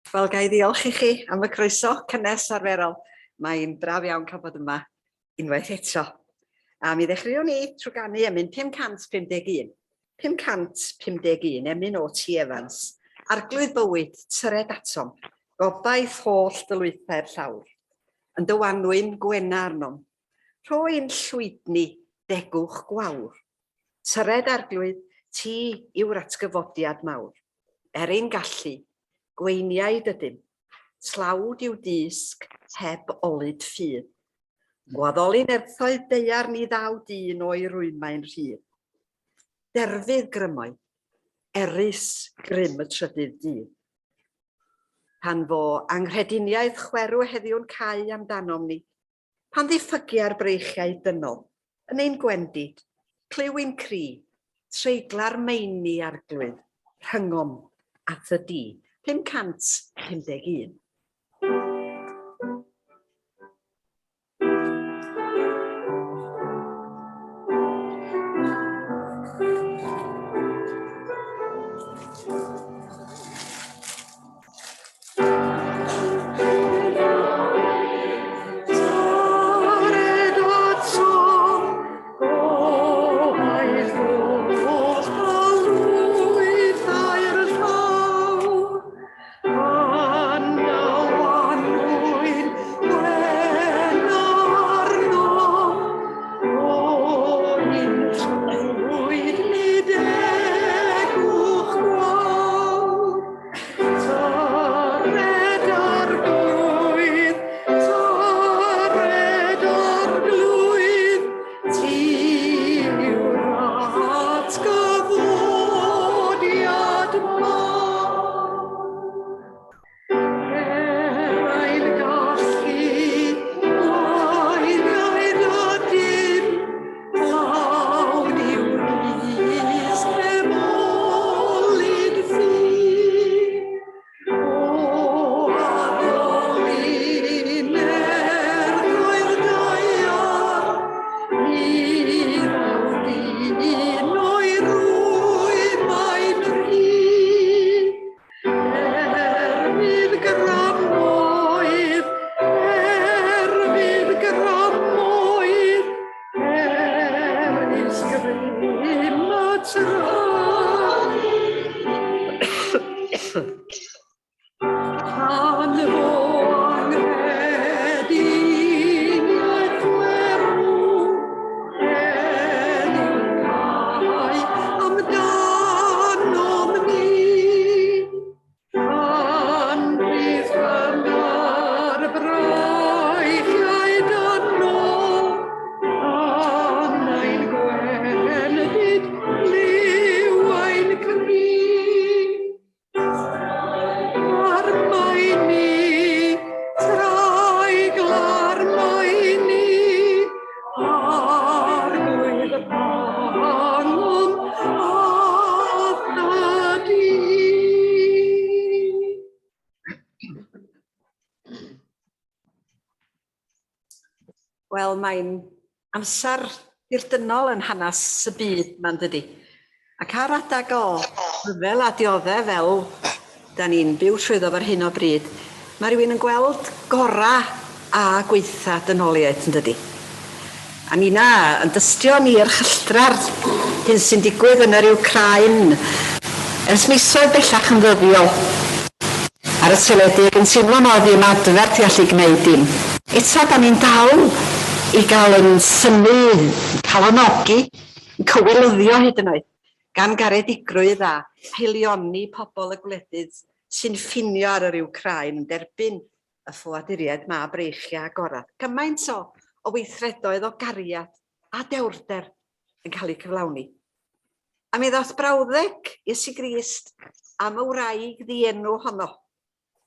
Wel, ga i ddiolch i chi am y croeso cynnes arferol. Mae'n braf iawn cael bod yma unwaith eto. A mi ddechreuwn ni trwy ganu emyn 551. 551, emyn o T. Evans. Arglwydd bywyd, tyred atom, gobaith holl dylwythau'r llawr. Yn dy wanwyn gwena arnom. Rho ein llwydni degwch gwawr. Tyred Arglwydd, ti yw'r atgyfodiad mawr. Er ein gallu, gweiniaid ydym, tlawd yw dysg heb olud ffydd. Gwaddoli nerthoedd daear ni ddaw dyn o'i rwymau'n rhydd. Derfydd grymoedd, erys grym y trydydd dydd. Pan fo anghrediniaeth chwerw heddiw'n cau amdanom ni, Pan ddiffygia'r breichiau dynol yn ein gwendid, clyw ein cri, treigla'r meini Arglwydd rhyngom a thŷ di. 551. Tyred Arglwydd, tyred Arglwydd, ti yw'r atgyfodiad mawr. Er ein gallu, gwaeddiaid ydym, Llawn yw'r glust heb olud ffydd. O addoli nerthoedd daear, ni ddaw dyn o'i rwymau'n rhydd. Erfydd gramoedd, erfydd gramoedd, erys grym y Pan fo anghrediniaeth chwerw, heddiw'n cau amdanom ni. Pan fydd gynnar breichiau dynol, am ein gwendid liw ein cri. A'r meini, treigla'r meini, Arglwydd rhangom a di. Wel, mae'n amser dirdynnol yn hanes y byd 'ma, yn dydi? Ac ar adeg o rhyfel a diodde' fel 'dan ni'n byw trwyddo fo ar hyn o bryd, ma' rywun yn gweld gora' a gwaetha' dynoliaeth, yn dydi? A ninna yn dystion i'r chylldra'r hyn sy'n digwydd yn yr Wcráin ers misoedd bellach yn ddyddiol ar y teledu ac yn teimlo mor ddiymadferth i allu gneud dim. Eto, 'dan ni'n dal i gael yn synnu, calonogi, yn cywilyddio hyd yn oed, gan garedigrwydd a haelioni pobl y gwledydd sy'n ffinio ar yr Wcráin yn derbyn y ffoaduriaid 'ma breichiau agorad. Gymaint o o weithredoedd o gariad a dewrder yn cael eu cyflawni. A mi ddoth brawddeg Iesu Grist am y wraig ddienw honno.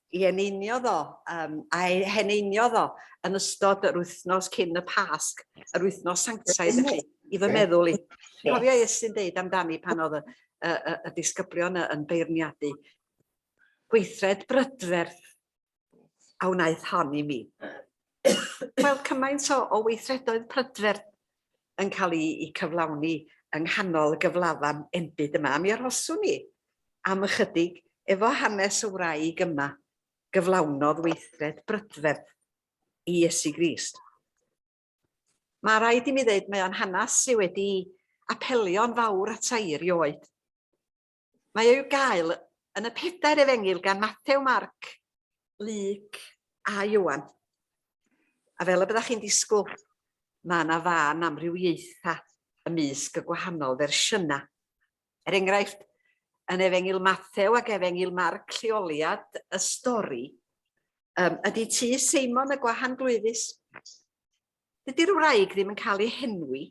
'i eneiniodd o, yym, a'i heneiniodd o yn ystod yr wythnos cyn y Pasg, yr wythnos sanctaidd felly, i fy meddwl i. Cofio Iesu'n deud amdani pan oedd y, y, y, y disgyblion yn beirniadu, gweithred brydferth a wnaeth hon i mi. Wel, cymaint o, o weithredoedd prydferth yn cael ei, ei cyflawni yng nghanol y gyflafan enbyd yma. A mi arhoswn ni am ychydig efo hanes y wraig yma. gyflawnodd weithred brydferth i Iesu Grist. Mae rhaid i mi ddeud mae o'n hanes sydd wedi apelio'n fawr ata i erioed. Mae o i'w gael yn y pedair efengyl gan Mathew, Marc, Luc a Ioan. A fel y byddech chi'n disgwyl, mae yna fân amrywiaethau ymysg y gwahanol fersiynau. Er enghraifft, yn Efengyl Mathew ac Efengyl Marc lleoliad y stori um, ydy tŷ Seimon y Gwahanglwyfus. Dydy'r wraig ddim yn cael ei henwi,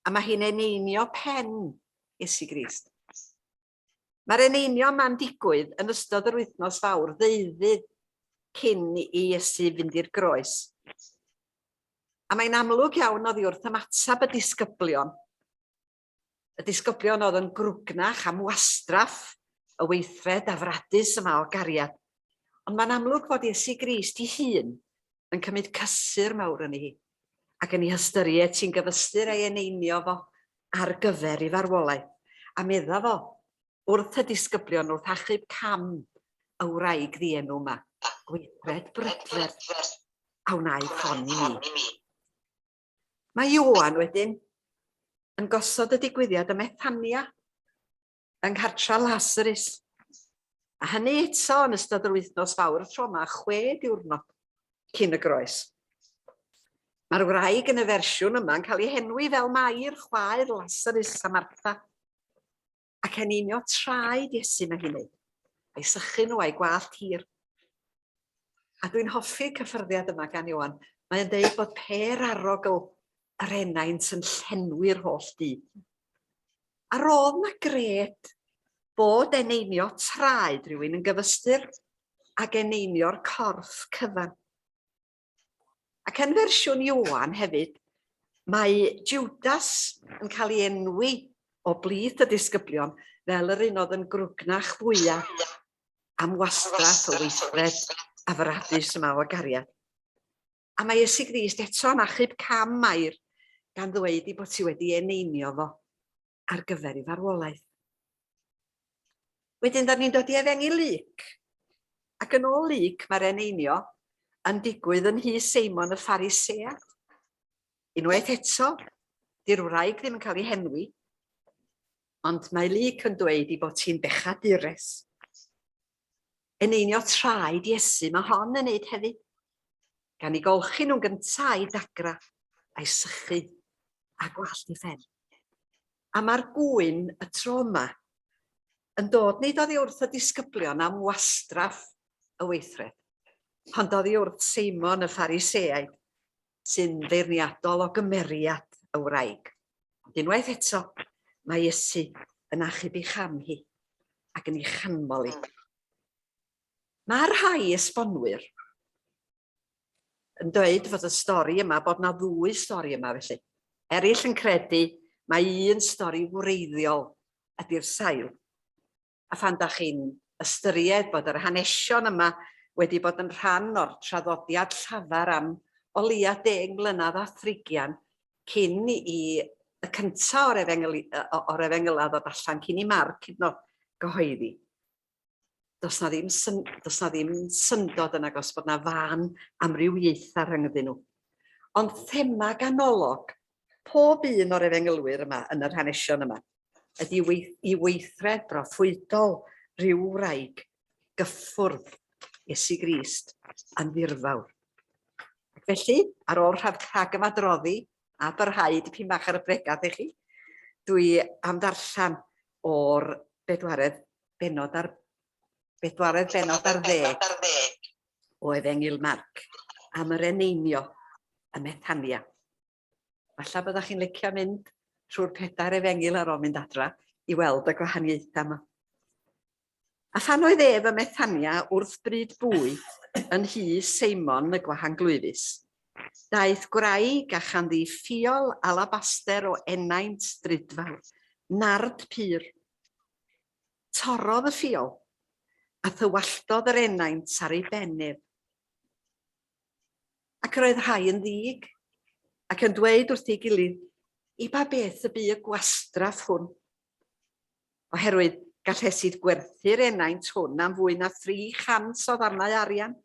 a mae hi'n eneinio pen Iesu Grist. Mae'r eneinio yma'n digwydd yn ystod yr wythnos fawr ddeuddydd cyn i Iesu fynd i'r groes. A mae'n amlwg iawn oddi wrth ymateb y disgyblion Y disgyblion oedd yn grwgnach am wastraff y weithred afradus yma o gariad. Ond mae'n amlwg fod Iesu Grist ei hun yn cymryd cysur mawr yn hi, ac yn ei hystyried sy'n gyfystyr ei eneinio fo ar gyfer ei farwolaeth. A medda fo wrth y disgyblion wrth achub cam y wraig ddienw yma, gweithred brydferth a wnaeth hon i mi. Mae Ioan wedyn yn gosod y digwyddiad ym Methania, yng nghartra Lasarus. A hynny eto yn ystod yr wythnos fawr, y tro yma 6 diwrnod cyn y groes. Mae'r wraig yn y fersiwn yma yn cael ei henwi fel Mair, chwaer Lasarus a Martha. Ac eneinio traed Iesu mae hi'n neud, a'i sychu nhw a'i gwallt hir. A dwi'n hoffi cyffyrddiad yma gan Ioan. Mae'n deud bod pêr arogl yr enaint yn llenwi'r holl dŷ. A roedd na gred bod eneinio traed rhywun yn gyfystyr ag eneinio'r corff cyfan. Ac yn fersiwn Ioan hefyd, mae Judas yn cael ei enwi o blith y disgyblion fel yr un oedd yn grwgnach fwyaf am wastraff y weithred afradus yma o gariad. A mae Iesu Grist eto yn achub cam Mair gan ddweud ei bod hi wedi eneinio fo ar gyfer ei farwolaeth. Wedyn, da ni'n dod i Efengyl Luc. Ac yn ôl Luc, mae'r eneinio yn digwydd yn nhŷ Seimon y Pharisead. Unwaith eto, di'r wraig ddim yn cael ei henwi, ond mae Luc yn dweud ei bod hi'n bechadures. Eneinio traed Iesu mae hon yn neud hefyd, gan ei golchi nhw'n gyntaf a'i dagra a'i sychu a gwallt ei phen. A mae'r gŵyn y tro yma yn dod nid oddi wrth y disgyblion am wastraff y weithred, ond oddi wrth Seimon y Phariseaid, sy'n feirniadol o gymeriad y wraig. Ond unwaith eto, mae Iesu yn achub ei cham hi ac yn ei chanmol hi. Mae rhai esbonwyr yn dweud fod y stori yma, bod na ddwy stori yma felly. Eraill yn credu mae un stori wreiddiol ydy'r sail. A phan da chi'n ystyried bod yr hanesion yma wedi bod yn rhan o'r traddodiad llafar am o leia 10 mlynedd a thrigian cyn i y cyntaf o'r efengyl, o'r efengylau ddod allan, cyn i Marc hyd yn oed gyhoeddi. Does na ddim, does na ddim syndod yn agos bod na fân amrywiaethau rhyngddyn nhw. Ond thema ganolog pob un o'r efengylwyr yma yn yr hanesion yma ydy i weithred broffwydol rhyw wraig gyffwrdd Iesu Grist yn ddirfawr. Ac felly, ar ôl rhag rhagymadroddi a byrhau dipyn bach ar y bregath i chi, dwi am ddarllen o'r bedwaredd bennod ar bedwaredd bennod ar ddeg o Efengyl Marc am yr eneinio ym Methania. Falle byddech chi'n licio mynd trwy'r pedair efengyl ar ôl mynd adra i weld y gwahaniaethau yma. A phan oedd ef ym Methania wrth bryd bwyd yn nhŷ Seimon y gwahanglwyfus, daeth gwraig a chanddi ffiol alabaster o ennaint drudfawr, nard pur. Torrodd y ffiol, a thywalltodd yr ennaint ar ei ben ef. Ac yr oedd rhai yn ddig, ac yn dweud wrth ei gilydd, I ba beth y bu y gwastraff hwn? Oherwydd Gallesid gwerthu'r enaint hwn am fwy na 300 o ddarnau arian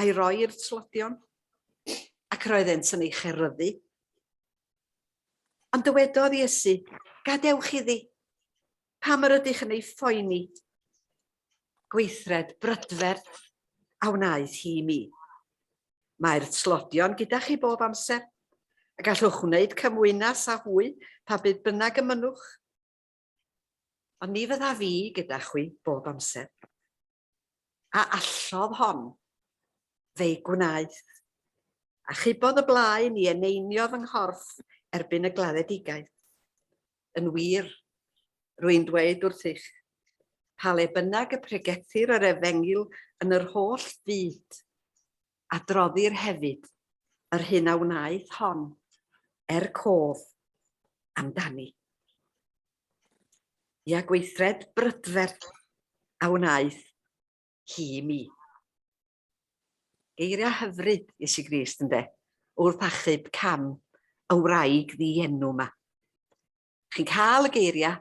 a'i roi i'r tlodion. Ac roeddent yn ei cheryddu. Ond dywedodd Iesu, Gadewch iddi. Pam yr ydych yn ei phoeni? Gweithred brydferth a wnaeth hi i mi. Mae'r tlodion gyda chi bob amser, a gallwch wneud cymwynas â hwy pa bryd bynnag y mynnwch. Ond ni fyddaf fi gyda chwi bob amser. A allodd hon? Fe'i gwnaeth. Achubodd y blaen i eneinio fy nghorff erbyn y gladdedigaeth. Yn wir, rwy'n dweud wrthych, pa le bynnag y pregethir yr efengyl yn yr holl fyd, adroddir hefyd yr hyn a wnaeth hon er cof amdani. Ia, gweithred brydferth a wnaeth hi i mi. Geiriau hyfryd Iesu Grist, ynde, wrth achub cam y wraig ddienw yma. Chi'n cael y geiriau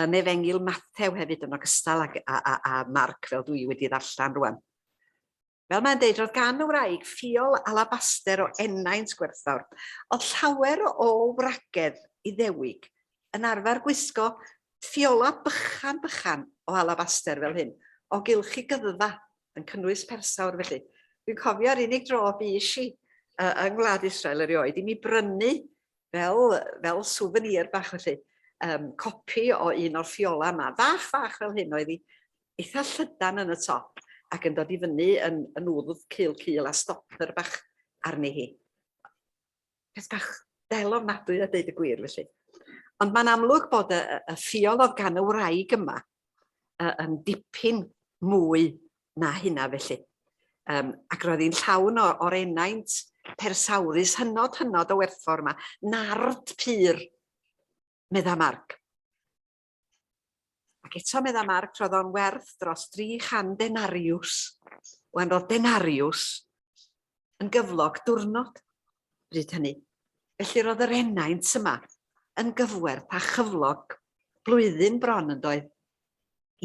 yn Efengyl Mathew hefyd yn ogystal ag, a, a, a Marc fel dwi wedi ddarllen rwan. Fel mae'n deud, roedd gan y wraig ffiol alabaster o ennaint gwerthfawr. Oedd llawer o wragedd Iddewig yn arfer gwisgo ffiola bychan bychan o alabaster fel hyn, o gylch i gyddfa, yn cynnwys persawr felly. Dwi'n cofio'r unig dro bues i uh, yng Ngwlad Israel erioed i mi brynu fel, fel souvenir bach felly, um, copi o un o'r ffiola yma, fach fach fel hyn oedd hi, eitha llydan yn y top ac yn dod i fyny yn, yn wddf cul cul a stopper bach arni hi. Peth bach del ofnadwy a deud y gwir felly. Ond mae'n amlwg bod y, y ffiol oedd gan y wraig yma yn dipyn mwy na hynna felly. Um, ac roedd hi'n llawn o'r enaint persawrus hynod hynod o werthfawr yma. Nard pur, medda Marc. Ac eto, medda Marc, roedd o'n werth dros 300 denariws. Wan, roedd denariws yn gyflog diwrnod bryd hynny. Felly roedd yr enaint yma yn gyfwerth â chyflog blwyddyn bron yn doedd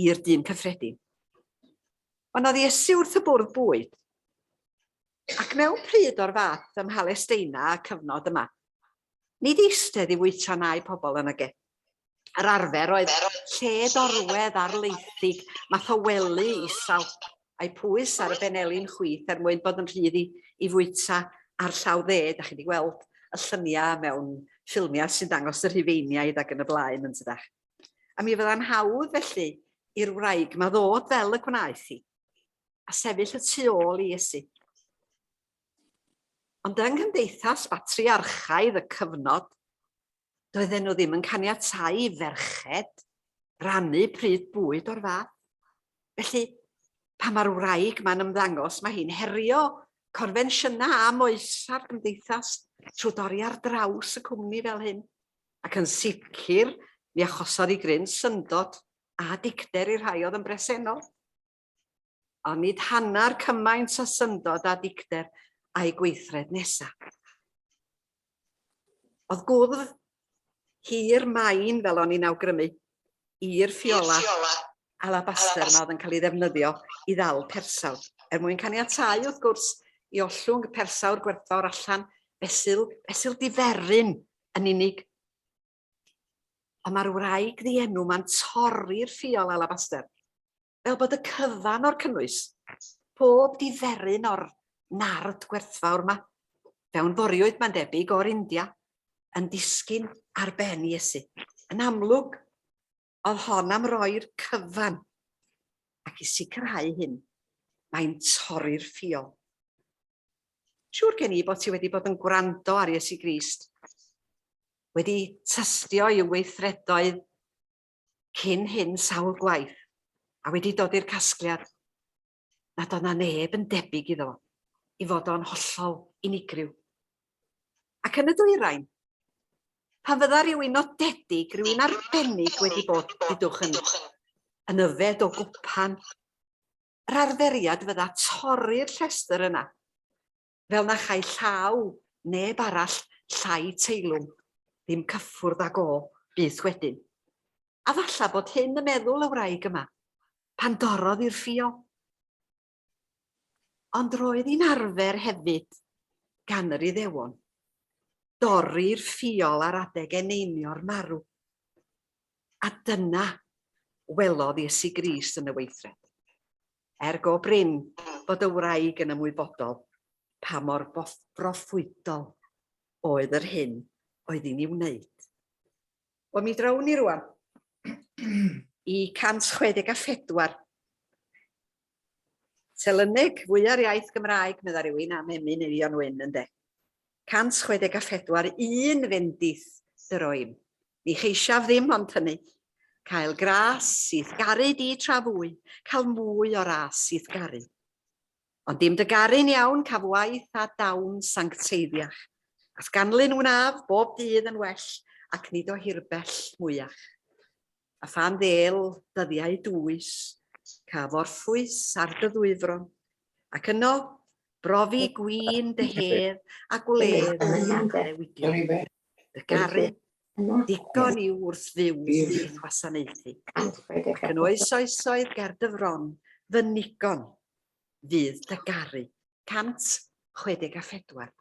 i'r dyn cyffredin. Ond oedd Iesu wrth y bwrdd bwyd, ac mewn pryd o'r fath ym Mhalesteina y cyfnod yma, nid eistedd i fwyta nai pobl yn age. Yr arfer oedd lled orwedd ar leithig, math o wely isal, a'i pwys ar y benelin chwith er mwyn bod yn rhydd i, i fwyta ar llaw dde. Da chi wedi gweld y lluniau mewn ffilmiau sy'n dangos y Rhufeiniaid ac yn y blaen yn tydach. A mi fydda'n hawdd felly i'r wraig ma ddod fel y gwnaeth hi, a sefyll y tu ôl i Iesu. Ond yng nghymdeithas batriarchaidd y cyfnod, Doedden nhw ddim yn caniatáu i ferched rannu pryd bwyd o'r fath. Felly, pan mae'r wraig ma'n ymddangos, mae hi'n herio confensiynau a moesa'r gymdeithas trwy dorri ar draws y cwmni fel hyn. Ac yn sicr, mi achosodd hi gryn syndod a dicter i'r rhai oedd yn bresennol. Ond nid hanner cymaint o syndod a dicter a'i gweithred nesaf. Oedd gwddf hir main, fel o'n i'n awgrymu, i'r ffiola alabaster yma oedd yn cael ei ddefnyddio i ddal persawr, er mwyn caniatáu, wrth gwrs, i ollwng y persawr gwerthfawr allan fesul, fesul diferyn yn unig. Ond mae'r wraig ddienw ma'n torri'r ffiol alabaster, fel bod y cyfan o'r cynnwys, pob diferyn o'r nard gwerthfawr 'ma, fewnforiwyd mae'n debyg o'r India, yn disgyn ar ben Iesu. Yn amlwg, oedd hon am roi'r cyfan, ac i sicrhau hyn, mae'n torri'r ffiol. Siŵr gen i bod ti wedi bod yn gwrando ar Iesu Grist, wedi tystio i'w weithredoedd cyn hyn sawl gwaith, a wedi dod i'r casgliad nad oedd na neb yn debyg iddo fo, i fod o'n hollol unigryw. Ac yn y dwyrain, pan fydda rhywun nodedig, rhywun arbennig wedi bod, dudwch, yn, yn yfed o gwpan, Yr arferiad fydda torri'r llestr yna, fel na chai llaw neb arall llai teilwng ddim cyffwrdd ag o byth wedyn. A falla bod hyn yn meddwl y wraig yma, pan dorrodd i'r ffio. Ond roedd hi'n arfer hefyd gan yr Iddewon dorri'r ffiol ar adeg eneinio'r marw. A dyna welodd Iesu Grist yn y weithred. Er go brin bod y wraig yn ymwybodol pa mor broffwydol oedd yr hyn oedd hi'n ei wneud. Wel, mi drown ni rwan i 164. Telyneg fwya'r iaith Gymraeg, medda rhywun am emyn Eifion Wyn, ynde? 164, un fendith dyro im. Ni cheisiaf ddim ond hynny. Cael gras i'th garu di tra fwy, cael mwy o ras i'th garu. Ond dim dy garu'n iawn, caf waith a dawn sancteiddiach. A'th ganlyn wnaf bob dydd yn well, ac nid o hirbell mwyach. A phan ddêl dyddiau dwys, caf orffwys ar dy ddwyfron, ac yno brofi gwin dy hedd a gwledd dy addewidion. Dy garu, digon yw wrth fyw i'th wasanaethu, ac yn oes oesoedd ger dy fron, fy nigon fydd dy garu. 164.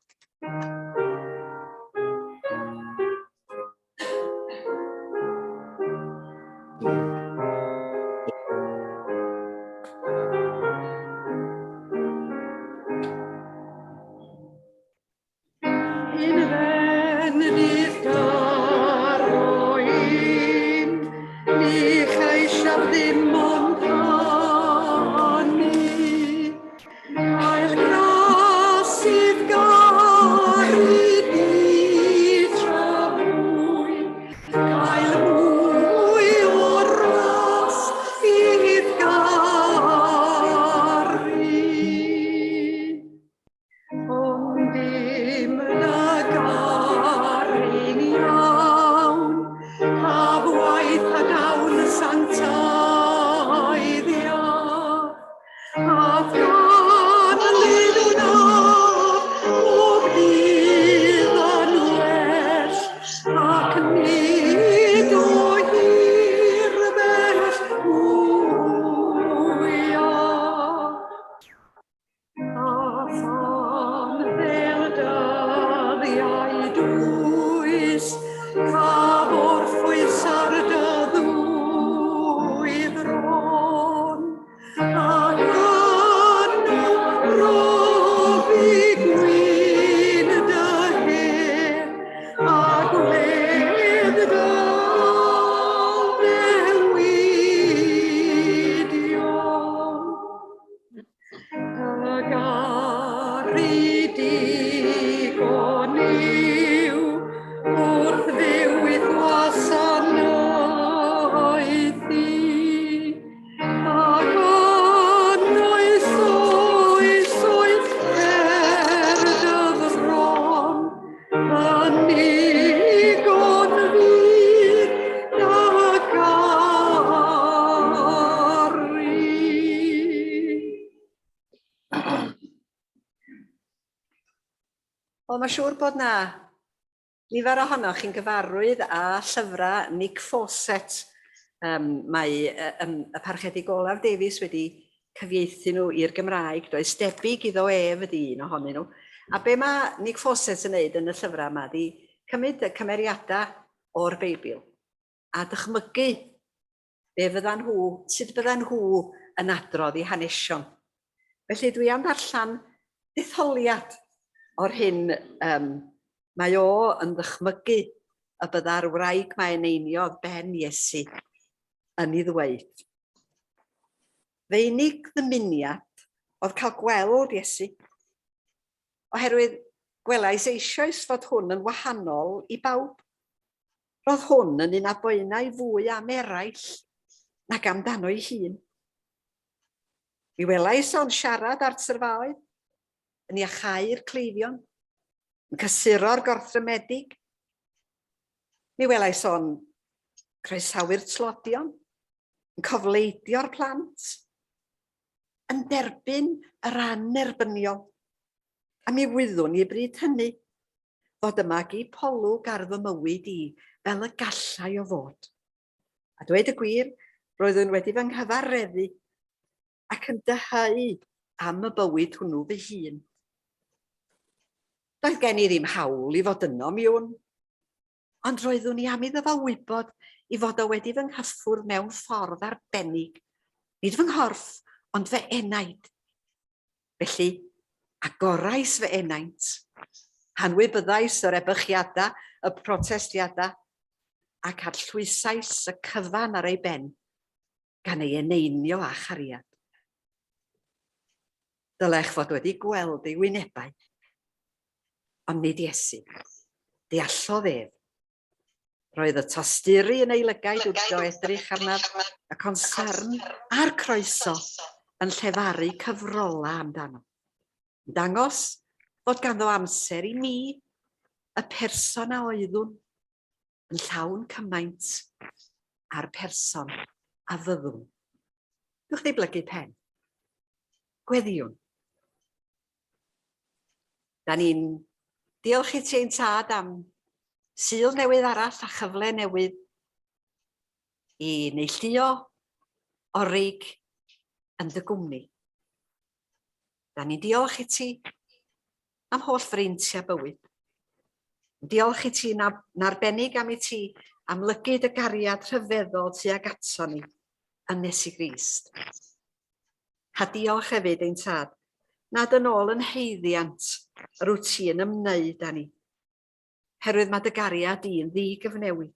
Un fendith daro im, ni cheisiaf ddim ond hynny. Cael gras i'th garu di tra fwy, cael mwy o ras i'th garu. Ond dim na garu'n iawn, caf waith a dawn sanctaidd iach. A'th ganlyn wnaf bob dydd yn well, ac nid o hir bell mwyach. A phan ddêl dyddiau dwys, caf orffwys ar dy ddwy fron, ac yno brofi gwin dy hen, a gwledd dy ddewidion. Y garu digon yw wrth fyw i'th wasanaethu, ac yn oes oesoedd ger dy fron, yn nigon fydd dy garu. Wel, mae'n siŵr bod na nifer ohonoch chi'n gyfarwydd â llyfrau Nick Fawcett. Mae y Parchedig Olaf Davies wedi cyfieithu nhw i'r Gymraeg, does debyg iddo ef ydy un ohonyn nhw. A be mae Nick Fawcett yn neud yn y llyfrau yma ydy cymryd y cymeriadau o'r Beibl a dychmygu be fyddan nhw, sut byddan nhw yn adrodd eu hanesion. Felly dwi am ddarllen detholiad o'r hyn um, mae o yn ddychmygu y bydda'r wraig mae eneiniodd ben Iesu yn ei ddweud. Fy unig ddymuniad oedd cael gweld Iesu, oherwydd gwelais eisoes fod hwn yn wahanol i bawb. Roedd hwn yn un a boenai fwy am eraill nag amdano'i hun. Mi welais o'n siarad â'r tyrfaoedd, yn iachau'r cleifion, yn cysuro'r gorthrymedig. Mi welais o'n croesawu'r tlodion, yn cofleidio'r plant, yn derbyn yr annerbyniol. A mi wyddwn i bryd hynny fod yma gipolwg ar fy mywyd i fel y gallai o fod. A dweud y gwir, roeddwn wedi fy nghyfareddu ac yn dyheu am y bywyd hwnnw fy hun. Doedd gen i ddim hawl i fod yno, mi wn. Ond roeddwn i am iddo fo wybod i fod o wedi fy nghyffwrdd mewn ffordd arbennig. Nid fy nghorff, ond fy enaid. Felly, agorais fy enaint, hanwybyddais yr ebychiadau, y protestiadau, ac arllwysais y cyfan ar ei ben, gan ei eneinio â chariad. Dylech fod wedi gweld ei wynebau. Ond nid Iesu. Deallodd ef. Roedd y tosturi yn ei lygaid wrth iddo edrych arnaf, y consarn a'r croeso yn llefaru cyfrolau amdano. Yn dangos fod ganddo amser i mi, y person a oeddwn, yn llawn cymaint â'r person a fyddwn. Dwch chdi blygu pen. Gweddïwn. Da ni'n diolch i ti ein tad am Sul newydd arall a chyfle newydd i neilltuo orig yn dy gwmni. Da ni'n diolch i ti am holl freintiau bywyd. Diolch i ti yn arbennig am i ti amlygu dy gariad rhyfeddol tuag ato ni yn Iesu Grist. A diolch hefyd ein tad, nad yn ôl yn haeddiant yr wyt ti yn ymwneud â ni. Herwydd mae dy gariad di'n ddi-gyfnewid.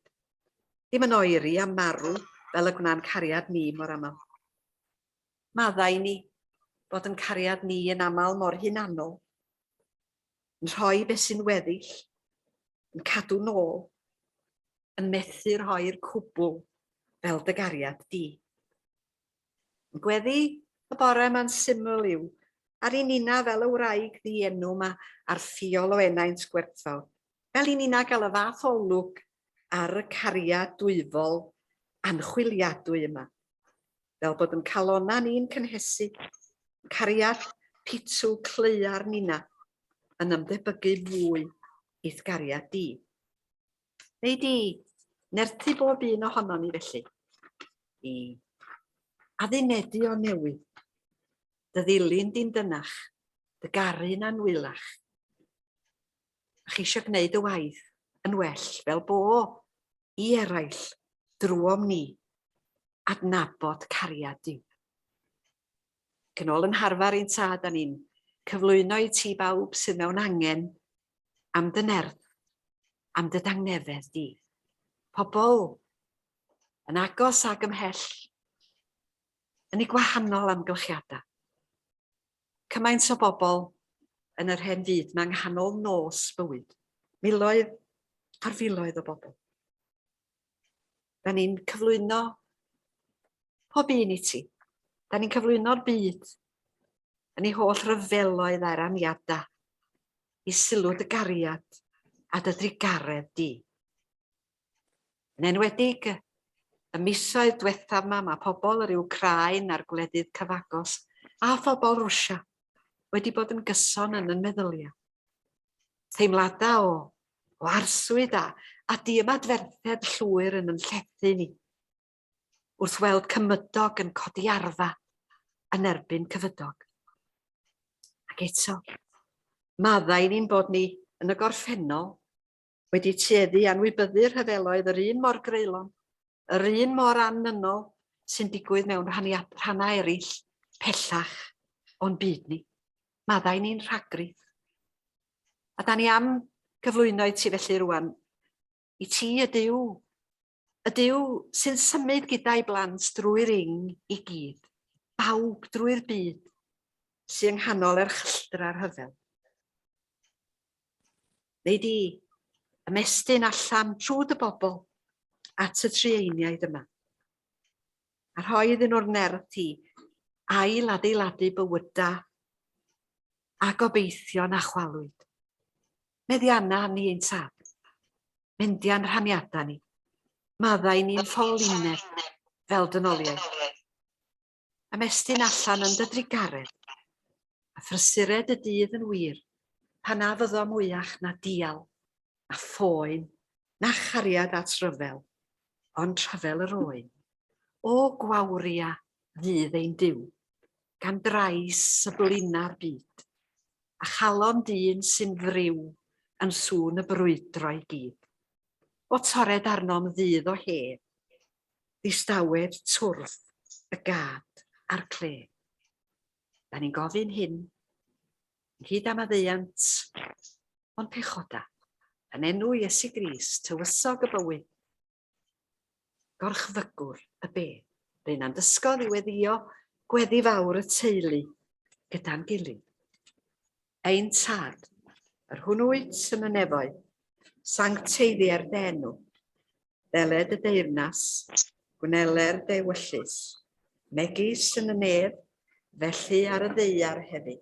Ddim yn oeri a marw fel y gwna'n cariad ni mor aml. Maddau ni fod yn cariad ni yn aml mor hunanol, yn rhoi beth sy'n weddill, yn cadw nôl, yn methu rhoi'r cwbl fel dy gariad di. Yn gweddi y bore ma'n syml yw, ar i nina fel y wraig ddienw ma a'r ffiol o enaint gwerthfawr, fel i nina gael y fath olwg ar y cariad dwyfol anchwiliadwy yma, fel bod yn calona ni'n cynhesu, cariad pitw claear nina yn ymdebygu fwy i'th gariad di. Neu di nerthu bob un ohonon ni felly i addunedu o newydd, dy ddilyn di'n dynach, dy garu'n anwylach, a cheisio gwneud y waith yn well fel bo i eraill drwom ni adnabod cariad Duw. Ac yn ôl yn harfer ein tad, da ni'n cyflwyno i ti bawb sydd mewn angen am dy nerth, am dy dangnefedd di. Pobl yn agos ag ymhell, yn eu gwahanol amgylchiadau. Cymaint o bobl yn yr hen fyd mae nghanol nos bywyd. Miloedd ar filoedd o bobl. Da ni'n cyflwyno pob un i ti. Da ni'n cyflwyno'r byd yn ei holl ryfeloedd a'r aniadau i sylw dy gariad a dy drugaredd di. Yn enwedig y misoedd diwethaf yma, mae pobl yr Wcráin a'r gwledydd cyfagos a phobl Rwsia wedi bod yn gyson yn yn meddyliau. Teimladau o, o arswyd a, a diymadferthedd llwyr yn yn llethu ni. Wrth weld cymydog yn codi arfa yn erbyn cyfydog. Ac eto, maddau ni'n bod ni yn y gorffennol wedi tueddu anwybyddu'r rhyfeloedd yr un mor greulon, yr un mor annynol sy'n digwydd mewn rhannau eraill pellach o'n byd ni. Maddau ni'n rhagrith. A da ni am gyflwyno i ti felly rwan, i ti y Duw Y Duw sy'n symud gyda'i blant drwy'r ing i gyd, bawb drwy'r byd, sy yng nghanol erchylltra rhyfel. Neu di ymestyn allan trwy dy bobl at y trueiniaid yma, a rhoi iddyn nhw'r nerth i ail adeiladu bywydau a gobeithion a chwalwyd. Meddianna ni ein tad. Mendia'n rhaniadau ni. Maddau ni'n ffolineb fel dynoliaeth. Ymestyn allan yn dy drugaredd, a phrysured y dydd yn wir, pan na fyddo mwyach na dial, na phoen, na chariad at ryfel. Ond rhyfel yr oen. O gwawria fydd ein Duw, gan drais y blina'r byd, a chalon dyn sy'n friw yn sŵn y brwydro i gyd. O torred arnom ddydd o hedd, ddistawed twrf y gad a'r cledd. Da ni'n gofyn hyn, ynghyd â maddeuant o'n pechoda, yn enw Iesu Grist, tywysog y bywyd, gorchfygwr y bedd. Rwy'n a'n dysgodd i weddio gweddi fawr y teulu gyda'n gilydd. Ein tad, yr hwn wyt yn y nefoedd, sancteiddier dy enw, Deled y deyrnas, gwneler dy ewyllys, megis yn y nef, felly ar y ddaear hefyd.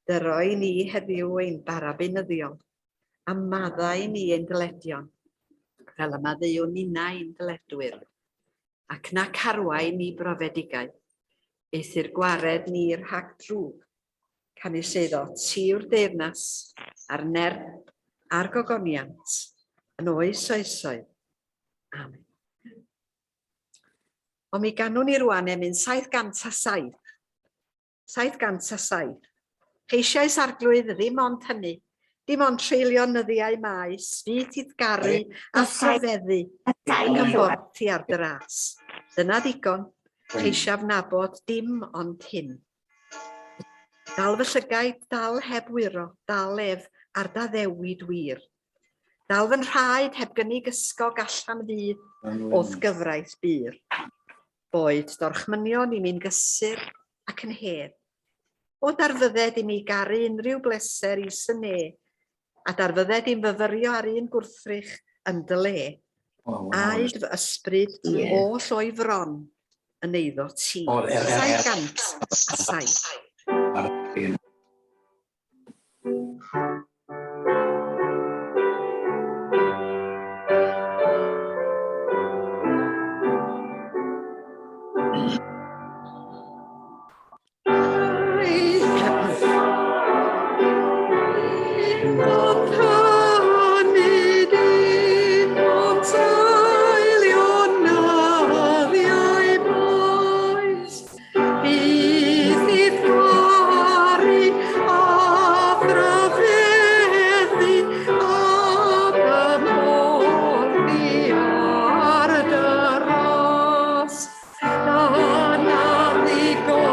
Dyro i ni heddiw ein bara beunyddiol, a maddau i ni ein dyledion, fel y maddeuwn ninnau i'n dyledwyr. Ac na carwai ni brofedigaeth, eithr gwared ni rhag drwg, canys eiddo ti yw'r deyrnas, a'r nerth, a'r gogoniant, yn oes oesoedd. Amen. Ond mi ganwn ni rwan emyn 707. 707. Ceisiais Arglwydd ddim ond hynny, dim ond treulio nyddiau maes, fydd i'th garu a thryfeddu, ac ymborthi ar dy ras. Dyna ddigon, ceisiaf nabod dim ond hyn. Dal fy llygaid, dal heb wyro, dal ef ar d'addewid wir. Dal fy nhraed heb gynnig ysgog allan fydd o'th gyfraith bur. Boed d'orchmynion i mi'n gysur ac yn hedd. O darfydded i mi garu unrhyw bleser is y ne, a darfydded i'm fyfyrio ar un gwrthrych yn dy le. Aed fy ysbryd oll o'i fron yn eiddo ti. 707. Bydd i'th garu a thryfeddu ac ymborthi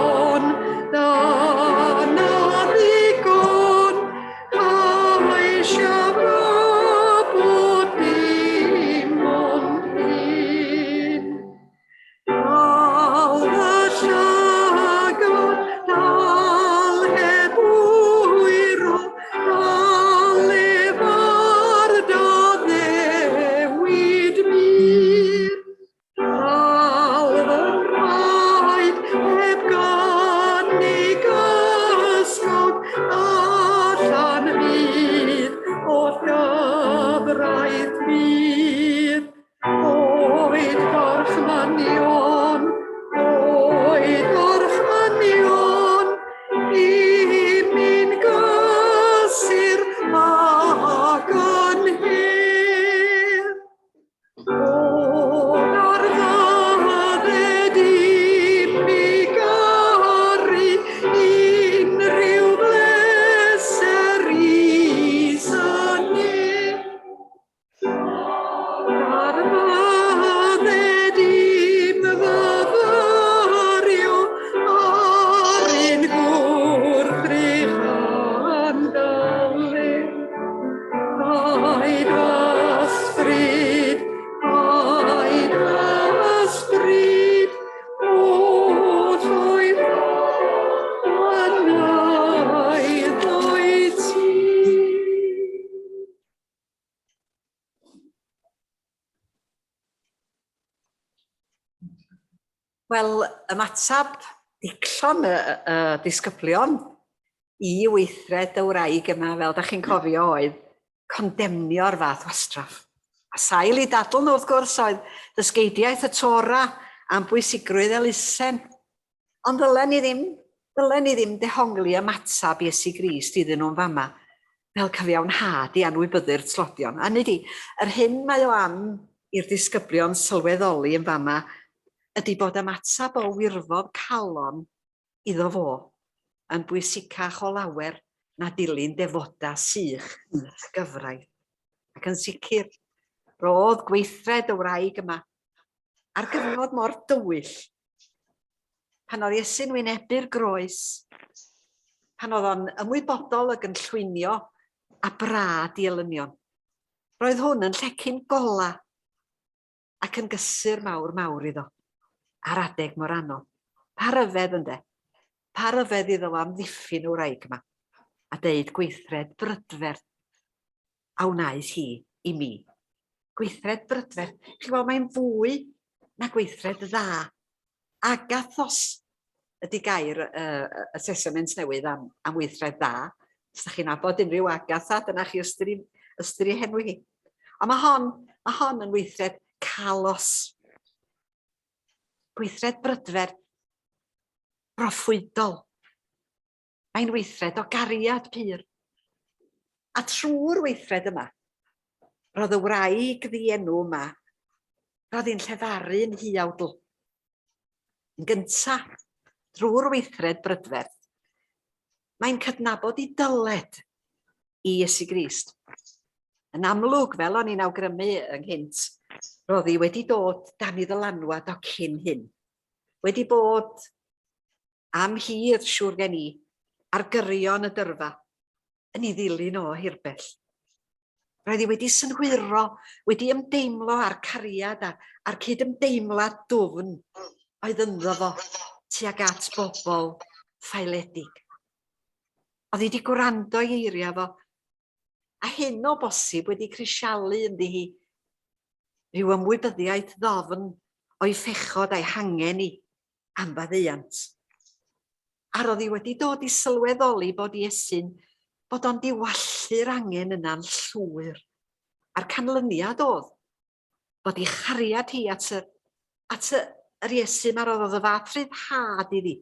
ar dy ras. Dyna ddigon, dyna ddigon, Ceisiaf nabod dim ond hyn. Dal fy llygad, dal heb wyro, dal ef ar d'addewid mur. Dal fy nhraed heb gynnig ysgog, allan fydd o'th gyfraith bur. Oed gorchmynion, oed gorchmynion, i mi'n gysur ac yn hir. O darfydded i mi garu unrhyw bleser is y nef. Darfydded i'm fyfyrio ar un gwrthrych yn dy le. Paid ysbryd, paid ysbryd, oll oedd yn eiddo i ti. Wel, ymateb dicllon y, y disgyblion i weithred y wraig yma, fel da chi'n cofio, oedd condemnio'r fath wastraff. A sail i dadl nhw, wrth gwrs, oedd dysgeidiaeth y Tora am bwysigrwydd elusen. Ond ddylen ni ddim, ddylen ni ddim dehongli ymateb Iesu Grist iddyn nhw'n fama fel cyfiawnhad i anwybyddu'r tlodion. A nid i, yr hyn mae o am i'r disgyblion sylweddoli yn fama ydy bod ymateb o wirfodd calon iddo fo yn bwysicach o lawer na dilyn defodau sych y gyfraith. Ac yn sicr, roedd gweithred y wraig yma ar gyfnod mor dywyll, pan oedd Iesu'n wynebu'r groes, pan oedd o'n ymwybodol o gynllwynio a brad i elynion. Roedd hwn yn llecyn gola ac yn gysur mawr mawr iddo, ar adeg mor anodd. Pa ryfedd ynde? Pa ryfedd iddo fo amddiffyn y wraig yma, a deud gweithred brydferth a wnaeth hi i mi. Gweithred brydferth. Chi'n gweld, mae'n fwy na gweithred dda. Agathos ydy gair uh, y Testament Newydd am, am weithred dda. Os ydych chi'n nabod unrhyw Agatha, dyna chi ystyr i, ystyr i henwi hi. Ond mae hon, mae hon yn weithred kalos. Gweithred brydferth broffwydol. Mae'n weithred o gariad pur. A trwy'r weithred yma, roedd y wraig ddienw yma, roedd hi'n llefaru'n huawdl. Yn gyntaf, drwy'r weithred brydferth, mae'n cydnabod i dyled i Iesu Grist. Yn amlwg, fel o'n i'n awgrymu ynghynt, roedd hi wedi dod dan ei ddylanwad o cyn hyn. Wedi bod am hir, siŵr gen i, ar gyrion y dyrfa, yn ei ddilyn o hirbell. Roedd hi wedi synhwyro, wedi ymdeimlo â'r cariad a, a'r cydymdeimlad dwfn oedd ynddo fo tuag at bobl ffaeledig. Oedd hi wedi gwrando i eiriau fo, a hyn o bosib wedi crisialu ynddi hi rhyw ymwybyddiaeth ddofn o'i phechod a'i hangen i am faddeuant. A roedd hi wedi dod i sylweddoli bod Iesu'n bod o'n diwallu'r angen yna'n llwyr. A'r canlyniad oedd bod ei chariad hi at y, at y, yr Iesu ma roddodd y fath rhyddhad iddi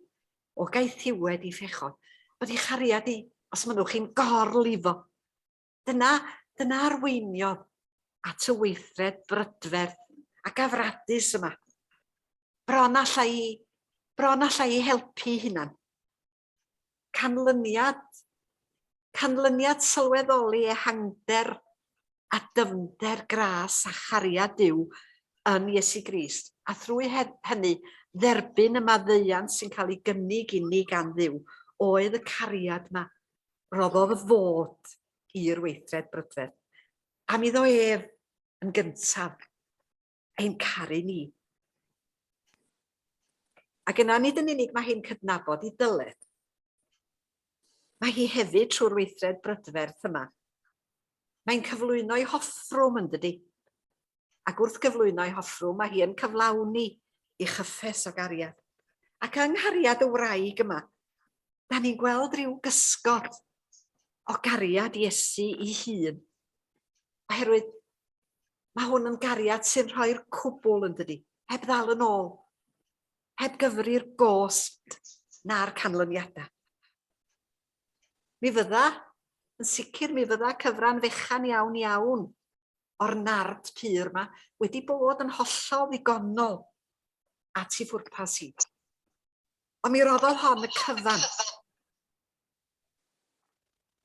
o gaethiwed i phechod, bod ei chariad hi, os mynnwch chi'n gorlifo. Dyna, dyna arweiniodd at y weithred brydferth ac afradus yma. Bron alla i, bron alla i helpu hunan. Canlyniad, canlyniad sylweddoli ehangder a dyfnder gras a chariad Duw yn Iesu Grist, a thrwy hynny dderbyn y maddeuant sy'n cael ei gynnig inni gan Dduw, oedd y cariad 'ma roddodd fod i'r weithred brydferth, am iddo ef yn gyntaf ein caru ni. Ac yna nid yn unig mae hi'n cydnabod i dyled, mae hi hefyd trwy'r weithred brydferth yma. Mae'n cyflwyno ei hoffrwm yn dydy. Ac wrth gyflwyno ei hoffrwm, mae hi yn cyflawni ei chyffes o gariad. Ac yng nghariad y wraig yma, da ni'n gweld rhyw gysgod o gariad Iesu ei hun. Oherwydd mae hwn yn gariad sy'n rhoi'r cwbl yn dydy, heb ddal yn ôl, heb gyfri'r gost na'r canlyniadau. Mi fydda, yn sicr mi fydda cyfran fechan iawn iawn o'r nard pur 'ma wedi bod yn hollol ddigonol at ei phwrpas hi. Ond mi roddodd hon y cyfan.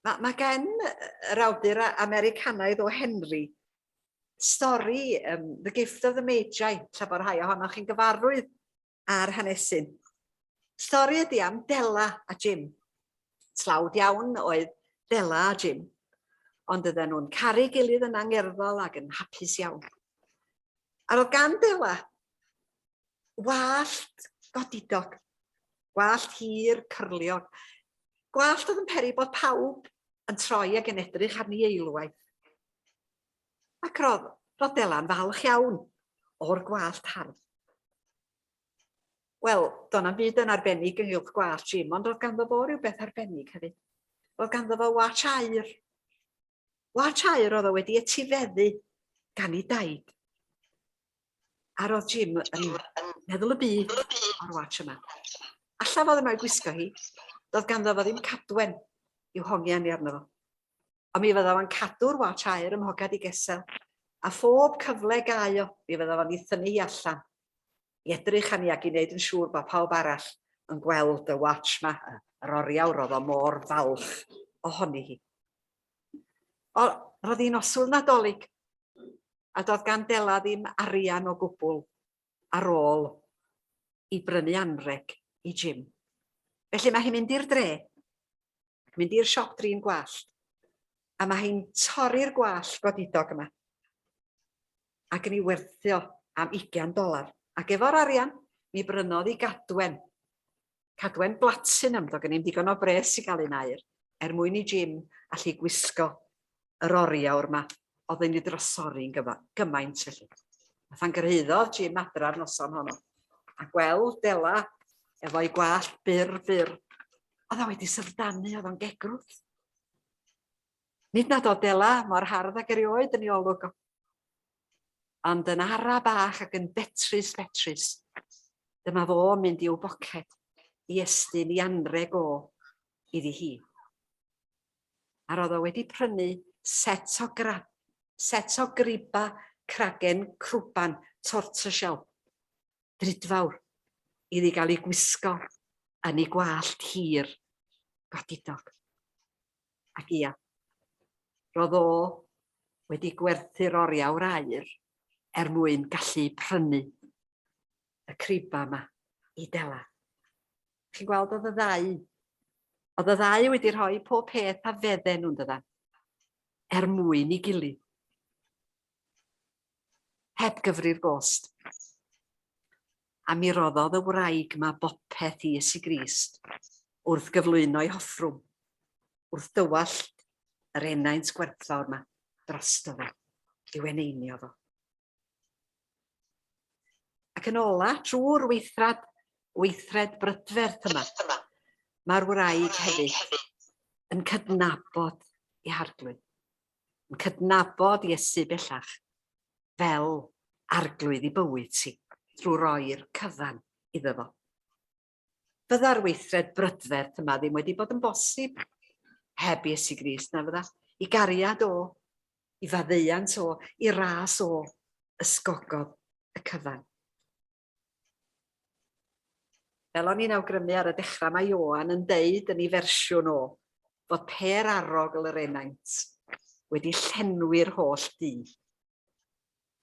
Mae, mae gen yr awdur Americanaidd o Henry stori um, The Gift of the Magi, tra bod rhai ohonoch chi'n gyfarwydd a'r hanesyn. Stori ydi am Della a Jim. Tlawd iawn oedd Della a Jim, ond oedden nhw'n caru gilydd yn angerddol ac yn hapus iawn. A roedd gan Della wallt godidog, gwallt hir, cyrliog, gwallt oedd yn peri bod pawb yn troi ac yn edrych arni eilwaith. Ac roedd, roedd Dela'n falch iawn o'r gwallt hardd. Wel, do'n na'm byd yn arbennig ynghylch gwallt Jim, ond roedd ganddo fo rhywbeth arbennig hefyd. Roedd ganddo fo watch aur. Watch aur oedd o wedi etifeddu gan ei daid. A roedd Jim yn meddwl y byd o'r watch yma. Alla fo ddim o'i gwisgo hi. Doedd ganddo fo ddim cadwen i'w hongian i arno fo. Ond mi fydda fo'n cadw'r watch aur ym mhoced ei gesel. A phob cyfle gai o, mi fydda fo'n ei thynnu hi allan i edrych arni ac i wneud yn siŵr bod pawb arall yn gweld y watch ma, yr oriawr oedd o mor falch ohoni hi. O, roedd hi'n noswyl Nadolig, a doedd gan Dela ddim arian o gwbl ar ôl i brynu anrheg i Jim. Felly mae hi'n mynd i'r dre, ac mynd i'r siop drin gwallt, a mae hi'n torri'r gwallt godidog yma, ac yn ei werthio am ugain dolar. Ac efo'r arian, mi brynodd i gadwen, cadwen blatinum, doedd gen i'm digon o bres i gael un aur, er mwyn i Jim allu gwisgo yr oriawr 'ma oedd yn ei drysori'n gymaint felly. A phan gyrhaeddodd Jim adra'r noson honno, a gweld Dela efo'i gwallt byr byr, oedd o wedi syfrdanu, oedd o'n gegrwth. Nid nad oedd Dela mor hardd ag erioed yn ei olwg o, ond yn ara bach ac yn betrus betrus, dyma fo'n mynd i'w boced i estyn i anrheg o iddi hi. A roedd o wedi prynu set o gra- set o griba cragen crwban tortoiseshell drudfawr iddi gael ei gwisgo yn ei gwallt hir godidog. Ac ia, roedd o wedi gwerthu'r oriawr aur er mwyn gallu prynu y criba yma i Dela. Chi'n gweld oedd y ddau, oedd y ddau wedi rhoi pob peth a fedden nhw'n dyddan, er mwyn i gilydd. Heb gyfri'r gost. A mi roddodd y wraig ma bopeth i Iesu Grist wrth gyflwyno'i hoffrwm, wrth dywallt yr enaint gwerthfawr ma drosto fo, i'w eneinio fo. Ac yn ola, trwy'r weithrad, weithred brydferth yma, mae'r wraig hefyd yn cydnabod ei harglwydd, yn cydnabod Iesu bellach fel arglwydd i bywyd ti, drwy roi'r cyfan iddo fo. Fydda'r weithred brydferth yma ddim wedi bod yn bosib heb Iesu Grist, na fydda? I gariad o, i faddeuant o, i ras o, ysgogodd y cyfan. Fel o'n i'n awgrymu ar y dechrau, mae Ioan yn deud yn ei fersiwn o fod pêr arogl yr enaint wedi llenwi'r holl dŷ.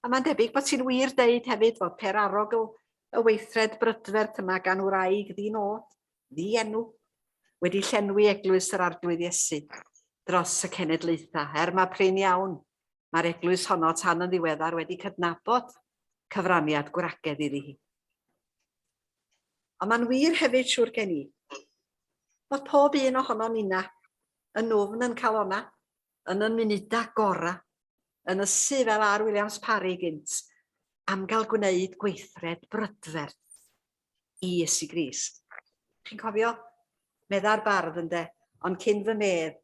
A mae'n debyg bod ti'n wir deud hefyd fod pêr arogl y weithred brydferth yma gan wraig ddi-nod, ddi-enw, wedi llenwi eglwys yr Arglwydd Iesu dros y cenedlaethau, er mae prin iawn mae'r eglwys honno tan yn ddiweddar wedi cydnabod cyfraniad gwragedd iddi hi. Ond mae'n wir hefyd, siŵr gen i, fod pob un ohonon ninna yn nwfn yn calonna, yn y munudau gorau, yn ysu fel R. Williams Parry gynt, am gael gwneud gweithred brydferth i Iesu Grist. Chi'n cofio? Medda'r bardd ynde, ond cyn fy medd,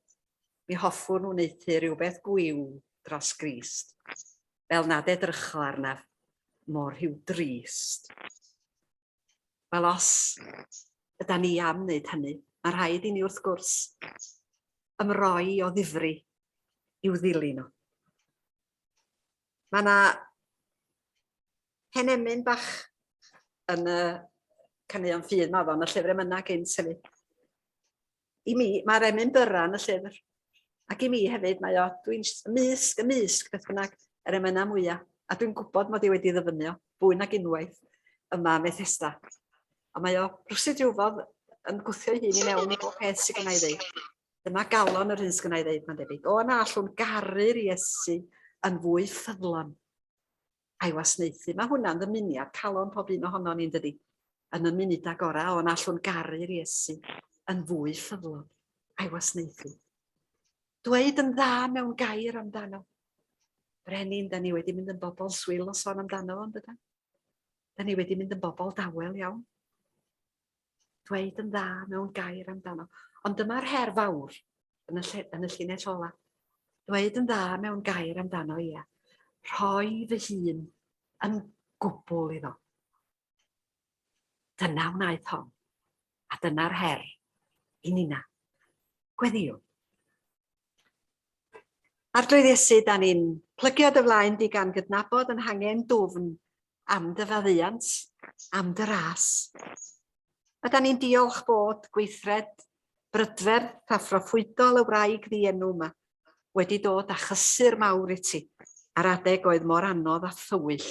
mi hoffwn wneuthur rhywbeth gwiw dros Grist, fel nad edrycho arnaf mor rhyw drist. Wel, os yda ni am wneud hynny, mae rhaid i ni wrth gwrs ymroi o ddifri i'w ddilyn o. Mae yna hen emyn bach yn y caneuon ffydd ma, yn y llyfr emynau gynt hefyd. I mi, mae'r emyn byra yn y llyfr. Ac i mi hefyd, mae o, dwi'n mysg, ymysg, beth bynnag, yr emynau mwyaf. A dwi'n gwybod mod i wedi ddyfynnu o, fwy nag unwaith, yma ym Methesda. Ond mae o rywsut rywfodd yn gwthio ei hun i mewn i bob peth sydd gennau i ddeud. Dyma galon yr hyn sydd gennau i ddeud, mae'n debyg. O, na allwn garu'r Iesu yn fwy ffyddlon a'i wasnaethu. Mae hwnna'n ddymuniad calon pob un ohonon ni, dydy? Yn y munudau gorau, o na allwn garu'r Iesu yn fwy ffyddlon a'i wasnaethu. Dweud yn dda mewn gair amdano. Brenin, da ni wedi mynd yn bobl swil o sôn amdano fo, dydan? Da ni wedi mynd yn bobl dawel iawn. Dweud yn dda mewn gair amdano. Ond dyma'r her fawr yn y, lle, yn y llinell ola. Dweud yn dda mewn gair amdano, ia. Rhoi fy hun yn gwbl iddo. Dyna wnaeth hon. A dyna'r her i nina. Gweddïwn. Arglwydd Iesu, da ni'n plygio dy flaen di gan gydnabod yn hangen dwfn am dy faddeuant, am dy ras. A da ni'n diolch bod gweithred brydferth a phroffwydol y wraig ddienw yma wedi dod â chysur mawr i ti ar adeg oedd mor anodd a thywyll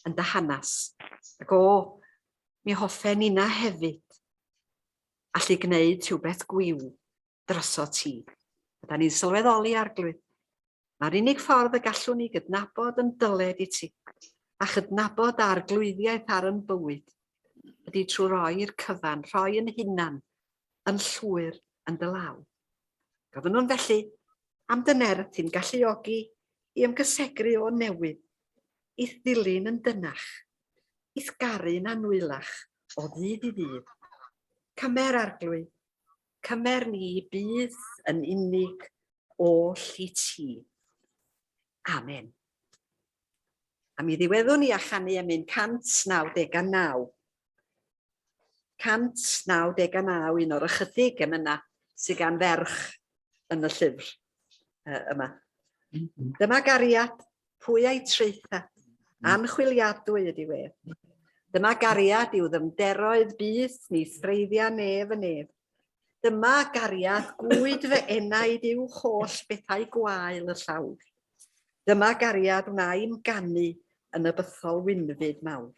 yn dy hanes. Ac o, mi hoffen nina hefyd allu gwneud rhywbeth gwiw droso ti. A da ni'n sylweddoli, Arglwydd, mae'r unig ffordd y gallwn ni gydnabod yn dyled i ti, a chydnabod arglwyddiaeth ar yn bywyd, ydy trwy roi'r cyfan, rhoi yn hunan, yn llwyr yn dy law. Gofynnwn felly am dy nerth i'n galluogi i ymgysegru o newydd, i'th ddilyn yn dynach, i'th garu'n anwylach o ddydd i ddydd. Cymer, Arglwydd, cymer ni byth yn unig oll i ti. Amen. A mi ddiweddwn ni â chanu emyn 199. 199, un o'r ychydig emynau sydd gan ferch yn y llyfr yma. Dyma gariad, pwy a'i traetha, anchwiliadwy ydi wedd. Dyma gariad i'w ddyfnderoedd byth ni threiddia nef y nef. Dyma gariad gwyd fy enaid uwch holl bethau gwael y llawr. Dyma gariad wna i'm ganu yn y bythol wynfyd mawr.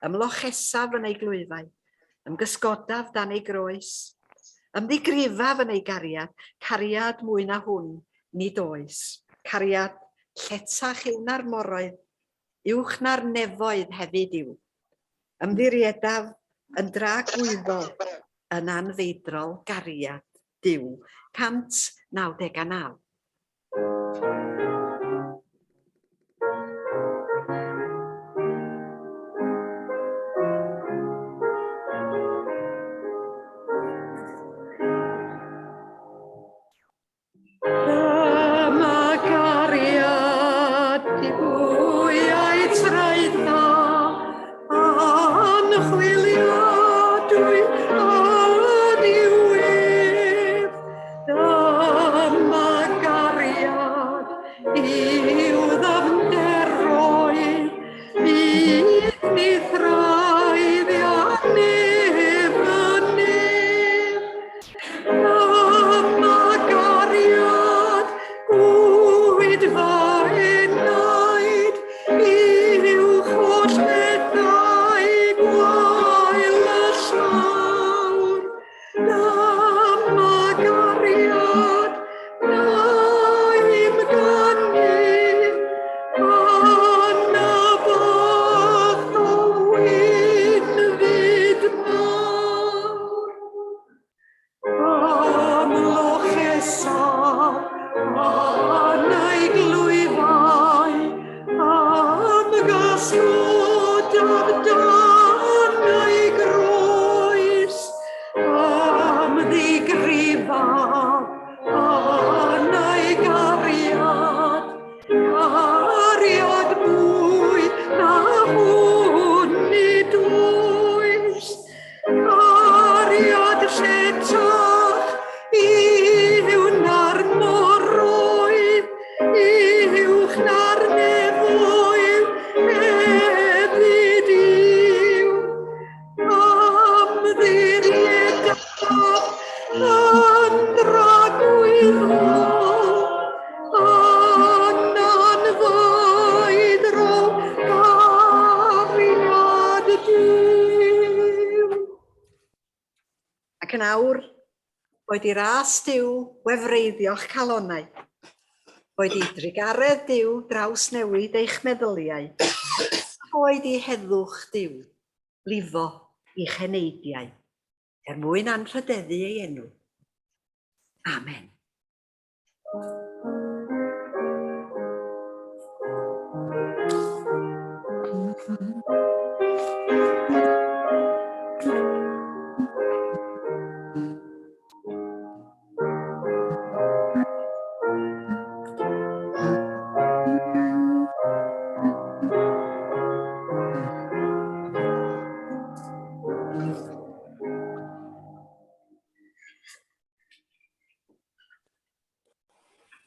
Ymlochesaf yn ei glwyfau, ymgysgodaf dan ei groes. Ymddigrifaf yn ei gariad, cariad mwy na hwn nid oes. Cariad lletach yw na'r moroedd, uwch na'r nefoedd hefyd yw. Ymddiriedaf yn dragwyddol yn anfeidrol gariad Duw. 199. Dyma gariad i bwy a'i traetha, anchwiliadwy a diwedd. Dyma gariad i'w ddyfnderoedd, byth ni thraiddia neb y nef. Dyma gariad gwyd fy enaid, uwch holl bethau gwael y llawr. Dyma gariad naim ganu, yn y fath o wynfyd mawr. Am lochesaf yn ei glwyfau, am gasglodaf dan ei groes, am ddigrifaf yn ei gariad, Cariad mwy na hwn nid oes. Cariad lletach yw na'r moroedd, uwch na'r nefoedd hefyd yw. Ymddiriedaf yn dragwyddol, yn anfeidrol gariad Duw. Ac yn awr, boed i ras Duw wefreiddio'ch calonnau, boed i drugaredd Duw drawsnewid eich meddyliau, a boed i heddwch Duw lifo i'ch heneidiau, er mwyn anrhydeddu ei enw. Amen.